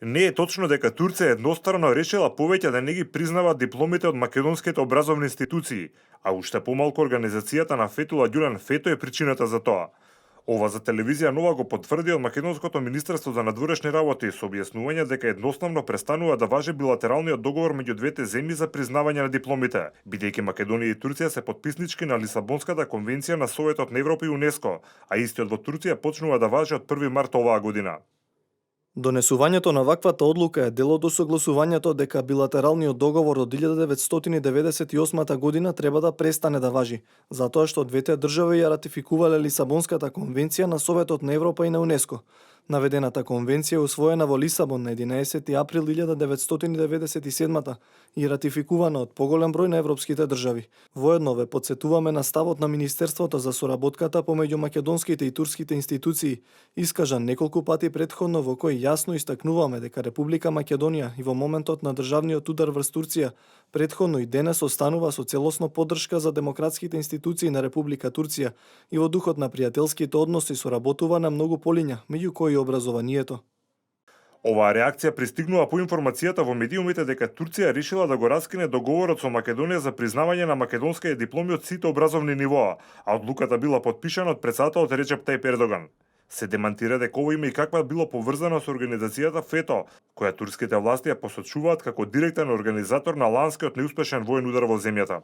Не е точно дека Турција еднострано решила повеќе да не ги признава дипломите од македонските образовни институции, а уште помалку организацијата на Фетула Ѓулен Фето е причината за тоа. Ова за телевизија Нова го потврди од Македонското министерство за надворешни работи со објаснување дека едноставно престанува да важи билатералниот договор меѓу двете земји за признавање на дипломите, бидејќи Македонија и Турција се потписнички на Лисабонската конвенција на Советот на Европа и УНЕСКО, а истиот во Турција почнува да важи од 1 март оваа година. Донесувањето на ваквата одлука е дел од согласувањето дека билатералниот договор од 1998 година треба да престане да важи, затоа што двете држави ја ратификувале Лисабонската конвенција на Советот на Европа и на УНЕСКО. Наведената конвенција е усвоена во Лисабон на 11 април 1997 и ратификувана од поголем број на европските држави. Воедно ве потсетуваме на ставот на Министерството за соработката помеѓу македонските и турските институции, искажан неколку пати претходно, во кој јасно истакнуваме дека Република Македонија и во моментот на државниот удар врз Турција претходно и денес останува со целосно поддршка за демократските институции на Република Турција и во духот на пријателските односи соработува на многу полиња, меѓу кои образованието. Оваа реакција пристигнува по информацијата во медиумите дека Турција решила да го раскине договорот со Македонија за признавање на македонските дипломи од сите образовни нивоа, а одлуката била потпишана од претседателот Реџеп Тајип Ердоган. Се демантира дека ова има и каква било поврзано со организацијата ФЕТО, која турските власти ја посочуваат како директен организатор на ланскиот неуспешен воен удар во земјата.